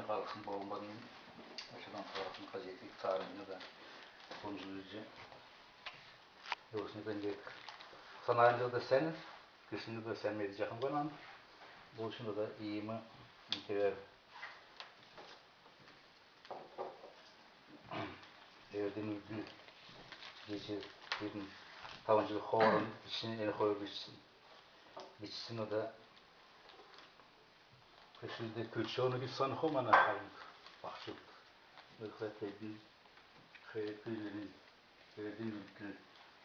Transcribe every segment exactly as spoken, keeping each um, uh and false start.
Халхсн болмадн ашдан халхсн газетиг цааранднь ода тунҗлҗ йовсн дәңгәд санаанднь ода сән, кешнь ода сән медҗәхнь гонан болчн ода иим интервью. Эрдм үдл гиҗ ирн тавн җил хооран бичсн, эн хойр бичсн, бичсн ода Кешүд күрчән гиҗ санхв мана хальмг баһчуд. Нөхртән хөөкүлин, өөдин үдл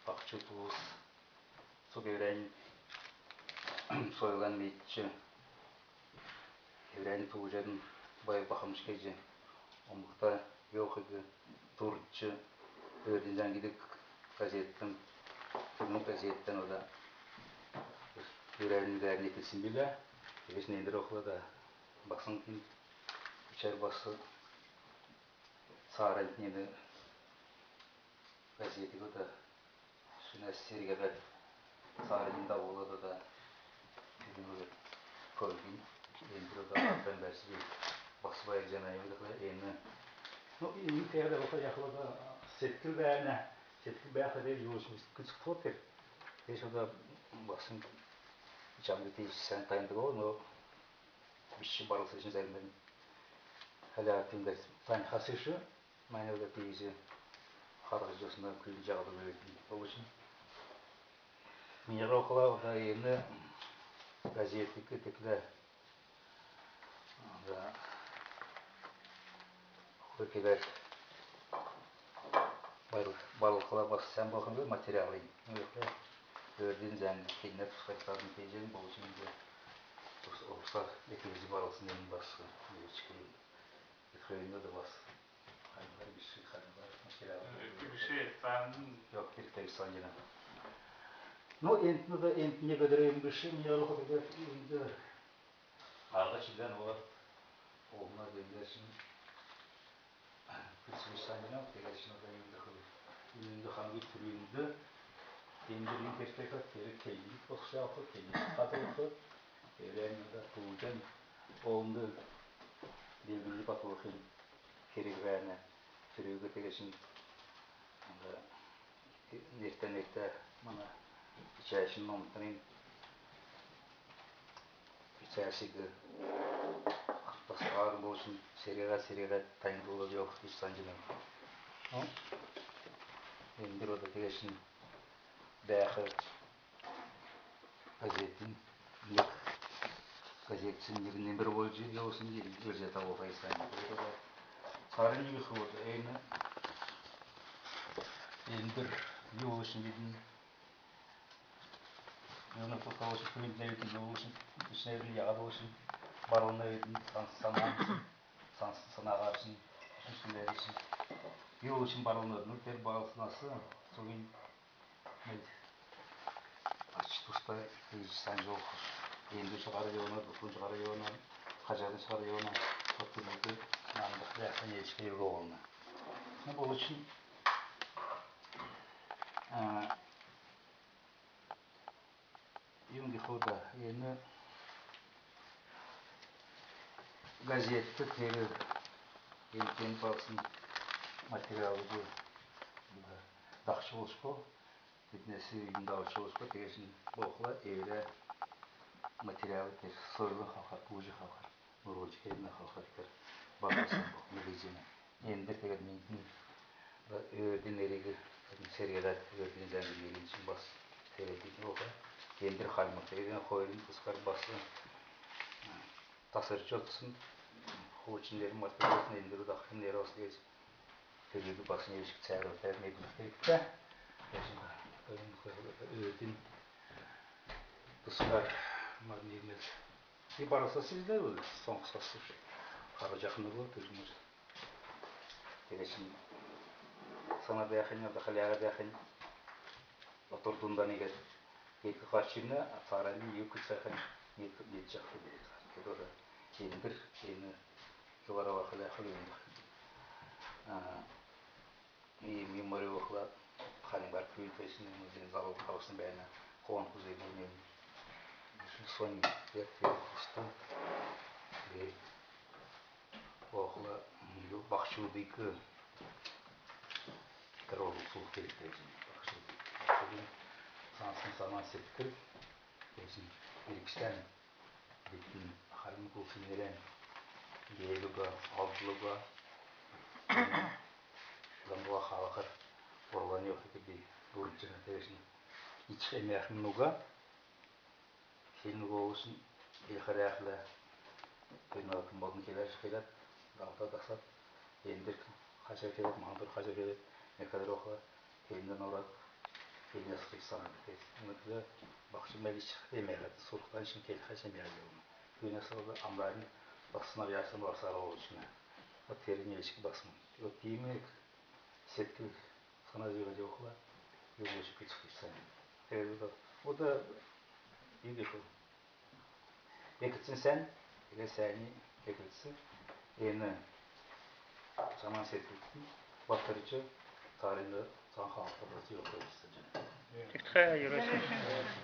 баһчуд улс цуг эврән сойлан медҗ, эврән тууҗан бай бахмҗ кеҗ, омгта йовхиг турч, «Өөдин зәңг» гидг газеттән, түрүн газеттән ода эврән гәрн эклсн билә. Тегәд эндр болхла ода баһсн бичәр бас цааранднь газетиг ода шинәс сергәд, цааранднь давулад ода, тегәд ода көлгн эндр ода бәәсн бас байрҗана. Эн, ну, эн тегәд ода яхла ода седкл бәәнә, седкл бәәхәд юуч күцәгдхот. Тегәд ода баһсн чамд тиигҗ сән таньдго, но бичсн, барлсн зәңгән хәләтн дәс таньхас ишв. Мана ода тиигҗ харһҗ йовсна күн җаһдг өөдн болвчн. Мини рохла ода эн газетиг теклә ода хөркәд барлхла бас сән болхмн материалын. Өөдин зәңг кенә тускар тадн кеҗән болвчн, тус орсар эклҗ барлсн эн бас бичкн. Эдхәнә ода бас хальмгар биш, хальмгар материал. Эдгши тан. Йок, тиигҗ санҗана. Ну, эн, ну да, эн негәдрән биш, мини рохла энд арһ чилән болад, олна дендәсн күцәсн санҗана. Тегәд ода энд хул, энд хамгин түрүнд эндр эн кертәһәд, тер кеннь босхҗ авх, кеннь хадһлх, эврәннь ода тууҗан олнд белдврт батлхин керг бәәнә. Түрүг тегәд ода нертә-нертә мана бичәсн номтнрин бичәсиг тасрар болвчн сергәд-сергәд таньлдулад йовх гиҗ санҗанав. Ну, эндр ода тегәд бәәх газетин нег, газетсин нег немр болҗ йовсн гиҗ Эльзята болхла санҗанав. Цааранднь гихлә, эн эндр йовсн гидг, эн тустач күн нәвитн йовсн, бичнәвидн, яһад болсн барлнавидн, сан-, санаһарсн, сан-, санаһарсн, сүнсләрсн йовсн барлнавидн, тер барлснас цугинь мел ач-туста тиигҗ санҗ болх. Эндр чигәр йовна, Дутун чигәр йовна, Хаҗадын чигәр йовна, оттуд нандх бәәх нерчкә йовна. Ну, болвчн, а, юн гихлә, эн газетд тер эн кенә барлсн материалыг дахҗ болшго, биднәс эн дахҗ болшго, тегәд болхла эврә материал тер сойлын халхар, тууҗин халхар, нурулҗ кедг халхар тер баһсан бохмн гиҗәнә. Эндр тегәд мини өөдин нериг сергәләд, өөдин зәңгин неринь бас тер гидг болх. Эндр хальмг, тегәд хойрин тускар бас тасрҗ одсн, хуучн нер мартгдсн, эндр дахин нер бас гиҗ. Тегәд бас нерчк цааранднь медүлх кергтә. Өөдин тускар мадн мел. И барлсас излә, соңсас харҗахнь уга, тер мөр. Тегәд санад яһинь, ода хәләһәд яһинь, отр дундан иигәд, эк харчина, цааранднь юн күцәхинь, ник медҗәх. Тегәд ода эндр, эн йовар авхла хәләһәд. А, и мемориал болхла, Хальмгар күн тәвсн музейин залд хавсн бәәнә, конкурс эдүнин. Сонь, я, тер хустан. И Баһчудыг тер орулсулх кергтә. Баһчудын сансн, санан, седкл, иргчдән бидн харин кулсинерән геелго, алдлго, замбла халахар орлан йовтык би бүрдҗәнә. Тегәшн ичх эмәхн уга, хилн уга болсн, хилхәр яхла, төнә модн келәш келәт, давта дасат, эндр хача келәт, мандур хача келәт, мекадр охла, хилн орад, хилн ясрик санат. Мөклә баһчуд мәлич эмәхәд, сурхдан шин келхәч эмәхәд. Хилн ясрик амрарин баснав ясн варсар олчна. Вот терничк басн. Вот тиим ик седкл санаҗ йовад йовхла, юңгуч күцхсн. Тегәд ода югишул. Эклцн сән, тегәд сән эклцн. Эн санан, седклтн батрҗ, цааранднь цаан хаалһд батрҗ йовх. Тиигхә, йөрәс.